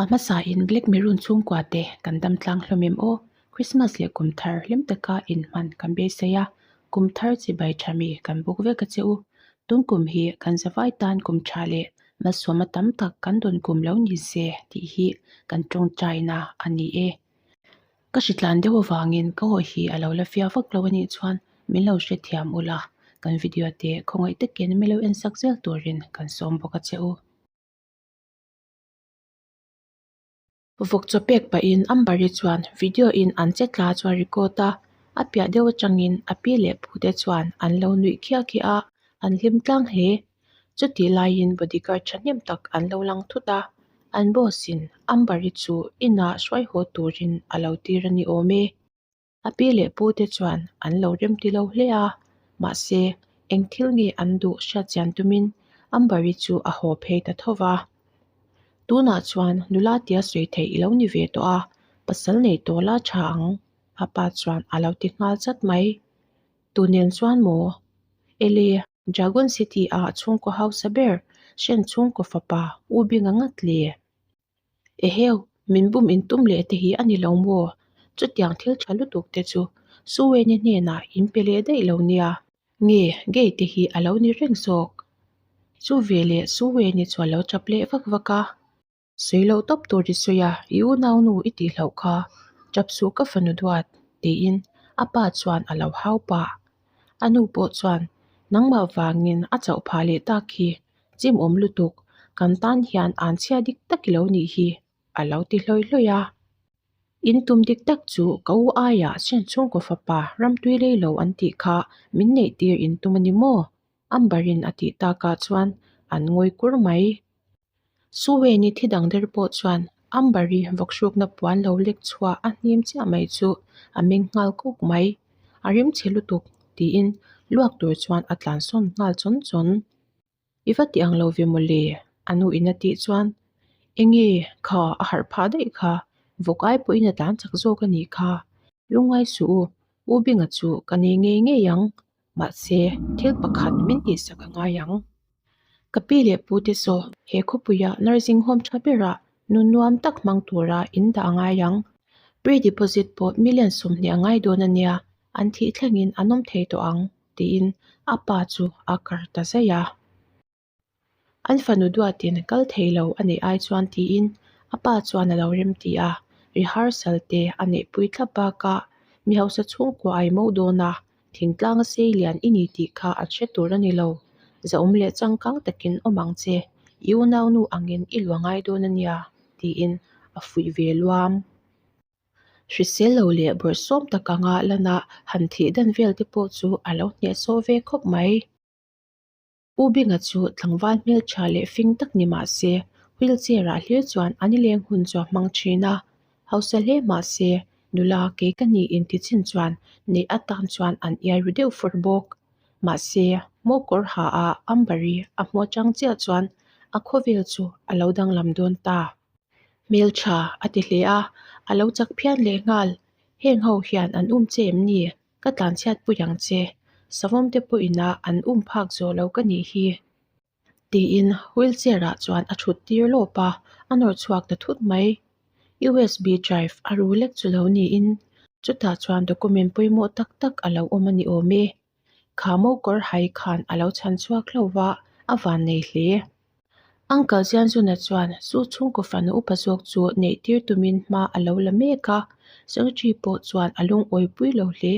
A hmasain Black Maroon chhungkua te kan dam tlang hlawm em aw? Christmas leh kum thar hlim taka inhman kan beisei a, kum thar chibai tha mi kan buk vek a che u. Tun kum hi kan zavai tan kum tha leh malsawmna tam tak kan dawn kum lo ni se tih hi kan tawngtaina a ni e. Ka hritlan deuh avangin ka aw hi a lo la fiah vak lo a nih chuan min lo hrethiam ula, kan video te khawngaih takin min lo ensak zel turin kan sawm bawk a che u. Vawk chaw pek pahin Amber-i chuan video in an che tla chu a record a, a piah deuh atangin a pi leh pu te chuan an lo nuih khiah khiah a, an hlim tlang hle. Chutih laiin bodyguard thahnem tak an lo lang thut a, an boss in Amber-i chu inah hruai haw turin a lo tir a ni awm e. A pi leh pu te chuan an lo remti lo hle a, mahse eng thil nge an duh hriatchian tumin Amber-i chu a haw phei ta tho va. Tunah chuan nula tia sawi theih i lo ni ve tawh a, pasal nei tawh la tha ang, a pa chuan a lo ti nghal chat mai. Tu nen chuan maw? Ele, Dragon City-ah chhungkaw hausa ber, Shen chhungkaw fapa U Binga ngat le. Eheu, min bum in tum leh te hi a ni lo maw? Chutiang thil tha lutuk te chu Suweni hnenah in pe leh daih lo nia, nge gay te hi a lo ni reng zawk. Chu veleh Suweni chu a lo tap leh vak vak a. Sawi loh tawp tur i sawi a, i unaunu i tih hlauh kha, tap suh ka fanu duat, tiin a pa chuan a lo hau pah. A nu pawh chuan nangmah vangin a chauh phah leh tak hi Chim awm lutuk, kan tan hian an chhia dik tak i lo nih hi, a lo ti hlawi hlawi a. In tum dik tak chu ka u aiah Shen chhungkaw fapa ramtui lei lo an tih kha min neih tir in tum a ni maw? Amber-in a tih takah chuan an ngawi kur mai. Suweni thi dang der pawh chuan Amber-i vawkhrukna puan lo lek chhuah a hnim chiah mai chu a meng nghal kawk mai. A rimchhe lutuk, tiin luak tur chuan a tlansawn nghal chawn chawn. I va ti ang lo ve mawle, a nu in a tih chuan, Enge, kha a harh phah daih kha, vawk ai pawhin a tlan chak zawk a nih kha. Lungngai suh u, U Binga chu ka nei ngei ngei ang, mahse thil pakhat min tihsak a ngai ang. Ka pi leh pu te saw he khawpuia nursing home tha berah nun nuam tak hmang tura in dah a ngai ang. Pre-deposit pawh million 20 a ngai dawn a nia, an thih thlengin an awm thei tawh ang. tiin a pa chu a kar ta zaih a. An fanu duatin kal thei lo a neih ai chuan tiin a pa chuan a lo rem ti a, rehearsal te a neihpui thlap bakah mi hausa chhungkua a i mo dawn a, thingtlanga sei lian i ni tih kha an hre tur a ni lo. Zahawm leh changkang takin awm ang che, i unaunu angin i luah ngai dawn a nia tiin a fuih ve luam. Hrisel lo leh bawrhsawm tak anga lana han thih dan vel te pawh chu a lo hnehsawh ve khawp mai. U Binga chu tlangval hmeltha leh fing tak ni mah se, wheelchair ah hlir chuan a nileng hun chu a hmang thin a. Hausa hle mah se, nula kei ka ni inti chin chuan neih atan chuan an iai ru deuh fur bawk. Mahse, maw kawr ha a Amber-i a hmu atang chiah chuan a khawvel chu a lo danglam dawn ta. Hmeltha a ti hle a, a lo chak phian leh nghal. Heng ho hian an um che em ni? Ka tlanchhiat pui ang che. Savawm te pawh ina an um phak zawh lo ka nih hi. Tiin wheelchair ah chuan a thut tir lawp a, a nawr chhuak ta thut mai. USB drive a ru lek chu lo niin chutah chuan document pawimawh tak tak a lo awm a ni awm e. Kha mo kawr hai khan a lo chhan chhuak hlauh va, a van nei hle. Uncle Zianzuna chuan chu chhungkaw fanu upa zawk chu neih tir tumin hma a lo la mek a, secretary pawh chuan a lungawi pui lo hle.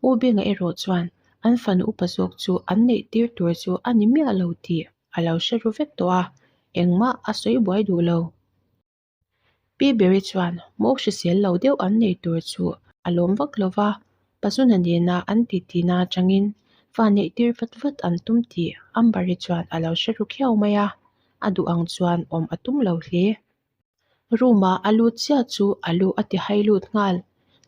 U Benga erawh chuan an fanu upa zawk chu an neih tir tur chu a ni miah lo tih a lo hre ru vek tawh a, engmah a sawi buai duh lo. Pi Beri chuan mo hrisel lo deuh an nei tur chu a lawm vak lo va, Pazuna nena an titi na atangin fa neih tir vat vat an tum tih Amber-i chuan a lo hre ru khiau mai a, a duh ang chuan awm a tum lo hle. Room-ah a lut chiah chu a lu a ti hai lut nghal,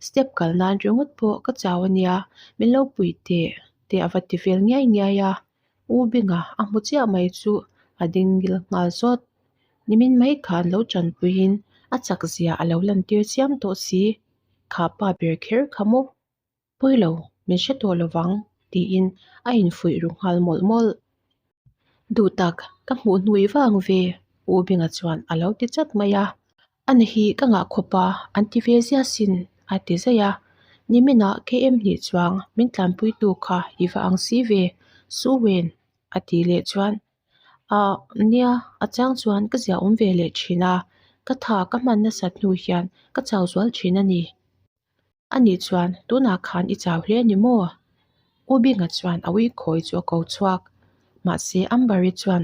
step kal nan ringawt pawh ka chau a nia, min lo pui teh teh a va ti vel ngiai ngiai a, U Binga a hmu chiah mai chu a ding ngil nghal zawt. Nimin mai khan lo tanpuiin a chak zia a lo lantir chiam tawh si. Kha pa ber kher kha maw? Pawi lo, min hre tawh lo vang, tiin a infuih ru nghal mawlh mawlh. Duh tak, ka hmuh hnuih vang ve, U Binga chuan a lo ti chat mai a. Ani hi ka ngah khawp a, an ti ve zia sin, a ti zaih a. Niminah KM hnih chuang min tlanpuitu kha i va ang si ve, Su Wen, a tih leh chuan, Ahh, nia, a chang chuan ka ziahawm ve leh thin a, ka tha ka hman nasat hnu hian ka chau zual thin a ni. Anih chuan tunah khan i chau hle a ni maw? U Binga chuan a ui khawi chu a ko chhuak. Mahse Amber-i chuan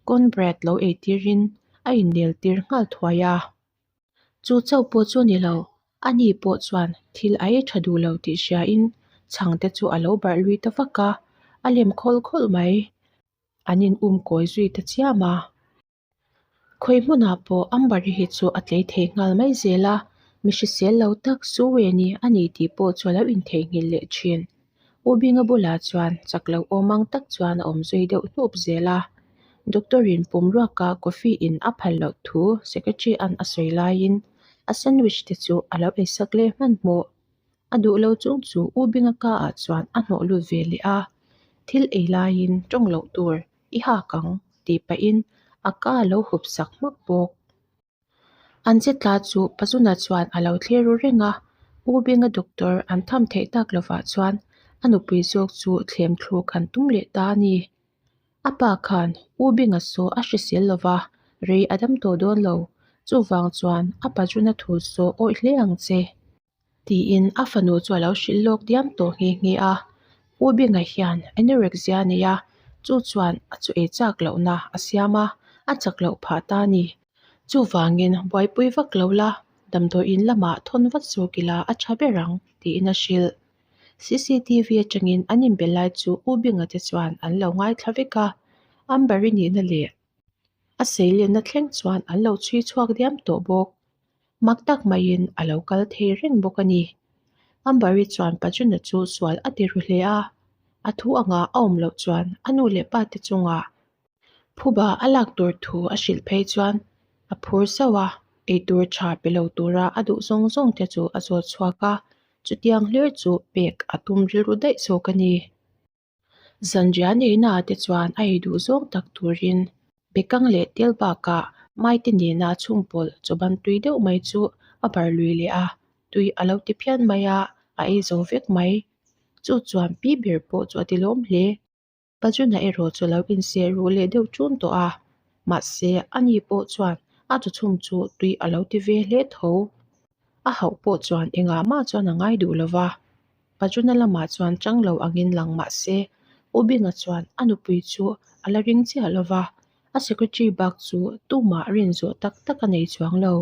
corn bread lo ei tirin a innel tir nghal thuai a. Chu chauh pawh chu ni lo, ani pawh chuan thil a ei tha duh lo tih hriain chhangte chu a lo barh lui ta vak a, a lem khawlh khawlh mai. An in um kawi zui ta chiam a. Khawi hmunah pawh Amber-i hi chu a tlei thei nghal mai zel a, mi hrisel lo tak Suweni a ni tih pawh chu a lo intheihnghilh leh thin. U Binga bulah chuan chak lo awm ang tak chuan a awm zui deuh hnup zel a. Doctor-in pum ruaka coffee in a phal loh thu secretary-a'n a sawi laiin a sandwich te chu a lo eisak leh hmanhmawh. A duh lo chung chu U Binga ka ah chuan a hnawh lut ve leh a, thil ei laiin tawng loh tur i hak ang tih pahin a ka a lo hup sak hmak bawk. An che tla chu Pazuna chuan a lo thlir ru reng a, U Binga doctor an tham theih tak lovah chuan a nupui zawk chu thlem thluk an tum leh ta a ni. A pa khan U Binga saw a hrisel lova, rei a dam tawh dawn lo, chuvang chuan a Pazuna thu saw awih hle ang che. Tiin a fanu chu a lo hrilh lawk diam tawh nghe nghe a. U Binga hian anorexia a nei a, chu chuan a chu ei chak lohna a siam a, a chak loh phah ta a ni. Chuvangin buaipui vak lo la, damdawiin lamah thawn vat zawk ila a tha ber ang, tiin a hrilh. CCTV atangin an inbe lai chu U Binga te chuan an lo ngaithla vek a, Amber-i nihna leh a seilenna thleng chuan an lo chhui chhuak diam tawh bawk. Mak tak maiin a lo kal thei reng bawk a ni. Amber-i chuan Pajuna chu sual a ti ru hle a, a thu anga a awm loh chuan a nu leh pa te chungah phuba a lak tur thu a hrilh phei chuan a phur sauh a, eitur tha pe lo tura a duh zawng zawng te chu a zawt chhuak a, chutiang hlir chu pek a tum rilru daih zawk a ni. Zanriah neihnaah te chuan a ei duh zawng tak turin bekang leh tel bakah maite nena chhungpawlh chawban tui deuh mai chu a bar lui leh a, tui a lo ti phian mai a, a ei zo vek mai. Chu chuan pi ber pawh chu a ti lawm hle. Pajuna erawh chu a lo inseh ruh leh deuh ṭun tawh a, mahse ani pawh chuan a chawchhum chu tui a lo ti ve hle tho. A hauh pawh chuan engah mah chuan a ngai duh lo va. Pajuna lamah chuan chang lo angin lang mah se, U Binga chuan a nupui chu a la ring chiah lo va, a secretary bak chu tumah rin zawh tak tak a nei chuang lo.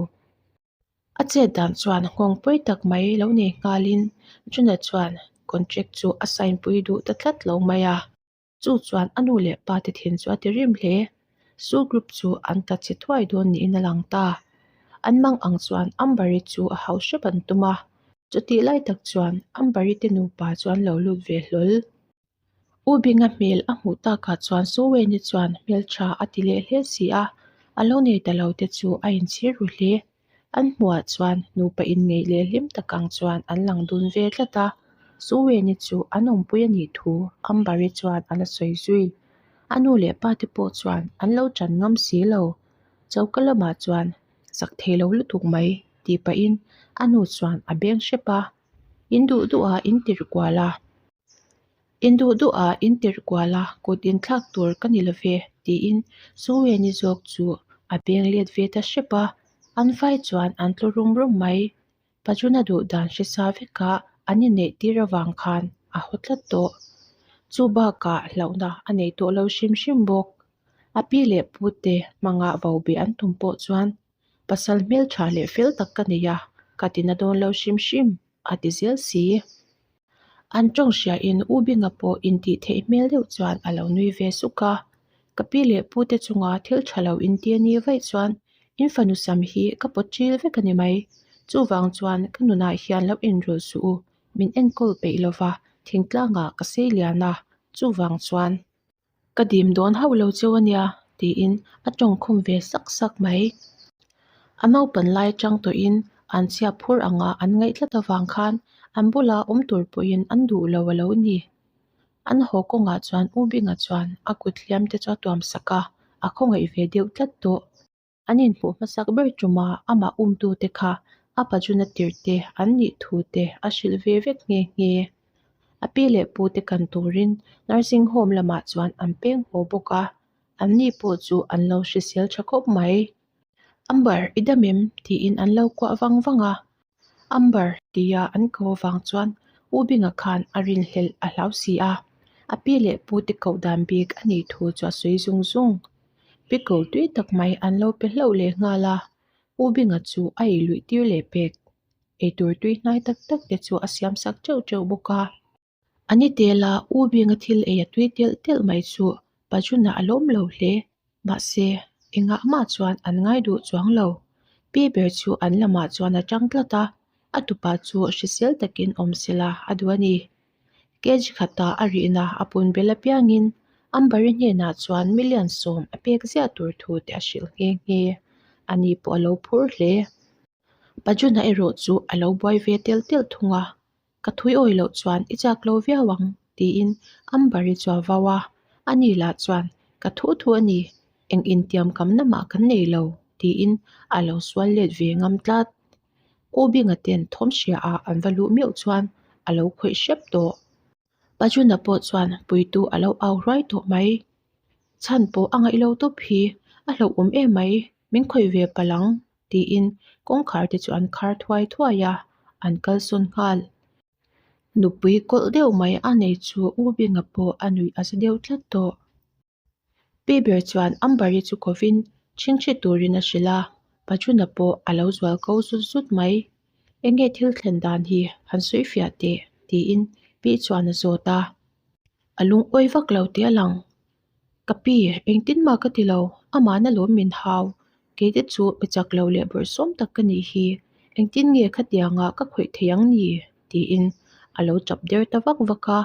A chet dan chuan nghawng pawi tak mai lo nei nghalin Juna chuan contract chu a sign pui duh ta tlat lo mai a. Chu chuan a nu leh pa te thin chu a ti rim hle. Su group chu an tla chhe thuai dawn niin a lang ta. An mang ang chuan Amber-i chu a hau hrep an tum a. Chutih lai tak chuan Amber-i te nupa chu an lo lut ve hlawl. U Binga hmel a hmuh takah chuan Suweni chuan hmeltha a ti leh hle si a, a lo nei ta lo te chu a inchhir ru hle. An hmuhah chuan nupa inngeih leh hlim tak ang chuan an lang dun ve tlat a, Suweni chu an awmpui a nih thu Amber-i chuan a la sawi zui. A nu leh pa te pawh chuan an lo ṭan ngam si lo. Choka lamah chuan zak thei lo lutuk mai tih pahin a nu chuan a beng hrep a, In duh duhah in tirh kual a. In duh duhah in tirh kual a, kut inthlak tur ka ni lo ve, tiin Suweni zawk chu a beng let ve ta hrep a, an vai chuan an tlu rum rum mai. Pajuna duh dan hre sa veka an inneih tir avang khan a haw tlat tawh. Chu bakah hlauhna a nei tawh lo hrim hrim bawk. A pi leh pute hmanga vo beh an tum pawh chuan pasal hmeltha leh fel tak ka nei a, ka ti na dawn lo hrim hrim, a ti zel si. An tawng hriain U Binga pawh intih theih hmel deuh chuan a lo nui ve suk a. Ka pi leh pu te chunga thil tha lo inti a nih vaih chuan in fanu sam hi ka pawt ṭil vek a ni mai. Chuvang chuan ka nunah hian lo inrawlh suh u, min enkawl peih lova thingtlangah ka sei lian a, chuvang chuan Ka dim dawn hauh lo cheu a nia, tiin a tawngkhum ve sak sak mai. A naupan lai atang tawhin an chhiap phur anga an ngaih tlat avang khan an bula awm tur pawhin an duh lo a lo ni. An haw kawngah chuan U Binga chuan a kut hliam te chu a tuam sak a, a khawngaih ve deuh tlat tawh. An inhmuh hmasak ber ṭuma amah umtute kha a pajuna tirhte an nih thute a hrilh ve vek nghe nghe. A pi leh pute kan turin nursing home lamah chuan an peng haw bawk a, anni pawh chu an lo hrisel ṭha khawp mai. Amber, i dam em? tiin an lo kuah vang vang a. Amber tia an ko avang chuan U Binga khan a rinhlelh a hlau si a, a pi leh pute koh dan bik a nih thu chu a sawi zung zung. Pickle tui tak mai an lo pe hlauh leh nghal a, U Binga chu a ei luih tir leh pek. Eitur tui hnai tak tak te chu a siam sak teuh teuh bawk a. A ni tel a, U Binga thil ei a tui telh telh mai chu Pajuna a lawm lo hle. Mahse, engah mah chuan an ngai duh chuang lo. Pi ber chu an lamah chuan a tang tlat a, a tupa chu hrisel takin awm sela a duh a ni. Kg khata a rihna a pun bel apiangin Ambari hnenah chuan million 10 a pek ziah tur thu te a hrilh nghe nghe. Ani pawh a lo phur hle. Pajuna erawh chu a lo buai ve telh telh thung a, Ka thui awi loh chuan i chak lo viau ang, tiin Ambari chu a vau a. Ani lah chuan, Ka thu thu a ni, eng intiam kamna mah kan nei lo, tiin a lo sual let ve ngam tlat. U Binga ten thawm hria ah an va luh meuh chuan a lo khawih hrep tawh. Pajuna pawh chuan puitu a lo au ruai tawh mai. Chhan pawh a ngaih lo tawp hi, a hlauhawm em mai, min khawih ve palh ang, tiin kawngkhar te chu an khar thuai thuai a, an kalsawn nghal. Nupui kawlh deuh mai a nei chu U Binga pawh a nuih a za deuh tlat tawh. Pi ber chuan Ambari chu kovin chhingchhi turin a hrilh a, Pachuna pawh a lo zual ko zut zut mai. Enge thil thlen dan hi han sawi fiah teh tiin pi chuan a zawt a. A lungawi vak lo tih a lang. Ka pi, engtin mah ka ti lo, amahna lawm min hau. Keite chu mi chak lo leh bawrhsawm tak ka nih hi, engtin nge khatianga ka khawih thei ang ni? tiin a lo tap der ta vak vak a.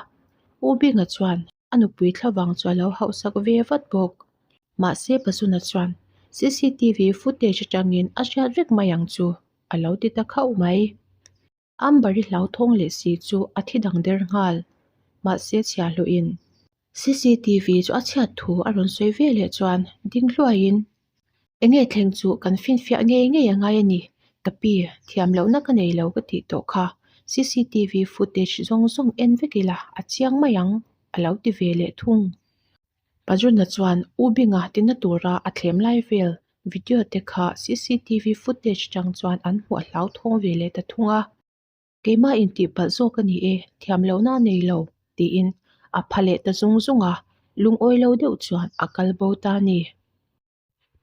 U Binga chuan A nupui thlavang chu a lo hauhsak ve vat bawk. Mahse Pasuna chuan cctv footage atangin a hriat vek mai ang chu a lo ti ta khauh mai. Ambari hlauthawng leh si chu a thi dang der nghal. Mahse chhiahhlawhin cctv chu a chhiat thu a rawn sawi ve leh chuan ding hluaiin Enge thleng chu kan finfiah ngei ngei a ngai a ni. Ka pi, thiam lohna ka nei lo ka tih tawh kha. Cctv footage zawng zawng en vek ila a chiang mai ang, a lo ti ve leh thung. Pajuna chuan U Binga tina tura a thlem lai vel video te kha cctv footage tang chuan an hmuh a hlauthawng ve leh ta thung a. Keimah intihpalh zawk a ni e, thiam lohna a nei lo, tiin a pha leh ta zung zung a, lungawi lo deuh chuan a kal bo ta a ni.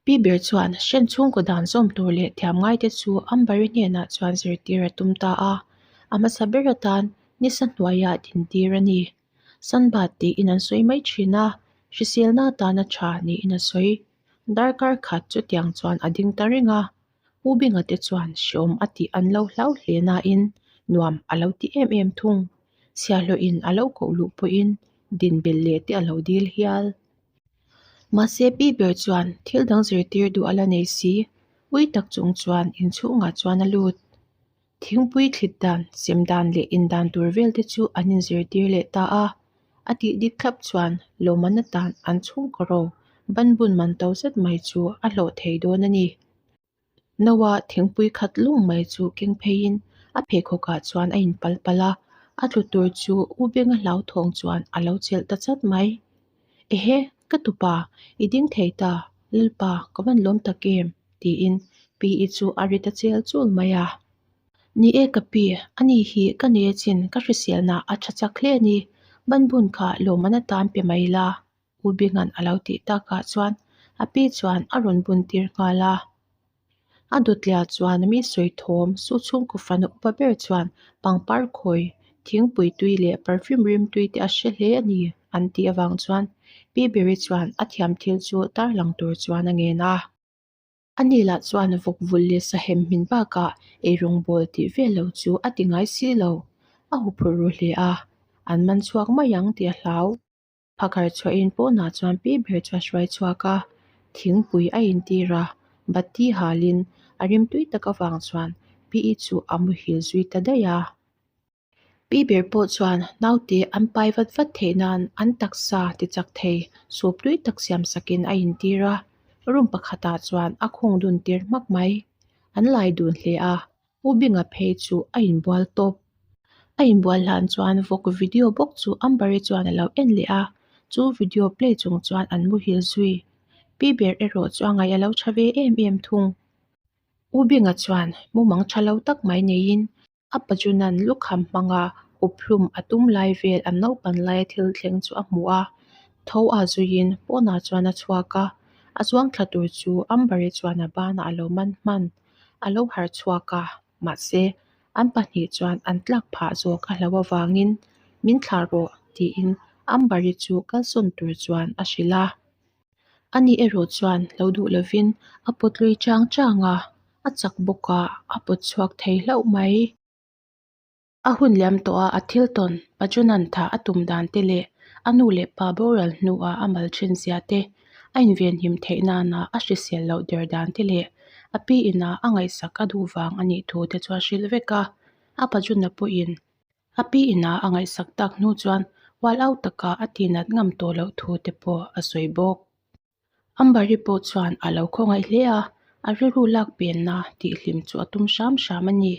Pi ber chuan hren chhungkaw dan zawm tur leh thiam ngaite chu Ambari hnenah chuan zirtir a tum ta a, a hmasa ber atan nisa hnuaiah dintir a ni. Sunbath tiin an sawi mai thin a, hriselna atana tha niin a sawi. Darkar khat chutiang chuan a ding ta reng a, U Binga te chuan hreawm a tih an lo hlau hle nain nuam a lo ti em em thung. Chhiahhlawhin a lo koh luh pawhin din belh leh te a lo dil hial. Mahse pi ber chuan thil dang zirtir duh a la nei si, ui tak chung chuan inchhungah chuan a lut. Thingpui thlit dan, sem dan leh in dan tur vel te chu an inzirtir leh ta a. A tih dik thlap chuan lawmman atan an chhungkaw ro banbun man to zet mai chu a hlawh thei dawn a ni. Noa thingpui khat lung mai chu keng pheiin a pheikhawkah chuan a inpal palh a, a tlu tur chu U Benga hlauthawng chuan a lo chelh ta chat mai. Ehe, ka tupa, i ding thei ta, Lalpa, ka van lawm tak em? tiin Pi i chu a ri ta chel chul mai a. Ni e ka pi, ani hi ka nei achin ka hriselna a tha chak hle a ni, banbun kha lawmman atan pe mai la, U Binga'n a lo tih takah chuan a pi chuan a rawn bun tir nghal a. A dawtliah chuan mi sawi thawm su chhungkaw fanu upa ber chuan pangpar khawi, thingpui tui leh perfume rim tui te a hre hle a ni an tih avang chuan Pi Beri chuan a thiam thil chu tarlang tur chuan a ngen a. Ani lah chuan vawk vulh leh sahem hmin bakah eirawng bawl tih vel lo chu a ti ngai si lo. A huphurh ru hle a, an man chhuak mai ang tih a hlau. Phakar chhuahin pawnah chuan pi ber chu a hruai chhuak a, thingpui a intir a, bati halin a rimtui tak avang chuan pi chu a muhil zui ta daih a. Pi ber pawh chuan naute an pai vat vat theih nan an taksa ti chak thei soup tui tak siam sakin a intir a. Room pakhatah chuan a khung dun tir hmak mai. An lai dun hle a, U Binga phei chu a inbual tawp. A inbual hlan chuan vawk video bawk chu Amber-i chuan a lo en leh a, chu video play chung chuan an muhil zui. Pi ber erawh chu a ngaih a lo tha ve em em thung. U Binga chuan mumang tha lo tak mai neiin a pajunan lukham hmanga uphlum a tum lai vel an naupan laia thil thleng chu a hmu a, tho a zuiin pawnah chuan a chhuak a, a chuang thla tur chu Amber-i chuan a banah a lo man hman. A lo harh chhuak a, mahse an pahnih chuan an tlak phah zawk a hlauh avangin min thlah rawh tiin Amber-i chu kalsawn tur chuan a hrilh a. Ani erawh chuan lo duh lovin a pawt lui chang chang a, a chak bawk a, a pawt chhuak thei hlauh mai. A hun liam tawh a, a thil tawn Pajunan thah a tum dan te leh a nu leh pa boral hnuah a mal thin zia te, a invenhim theih nana a hrisel loh der dan te leh a pi inah a ngaihsak a duh vang a nih thu te chu a hrilh vek a. A Pajuna pawhin A pi inah a ngaihsak tak hnu chuan ual au taka a tinat ngam tawh loh thu te pawh a sawi bawk. Ambari pawh chuan a lo khawngaih hle a, a rilru lak penna tihhlim chu a tum hram hram a ni.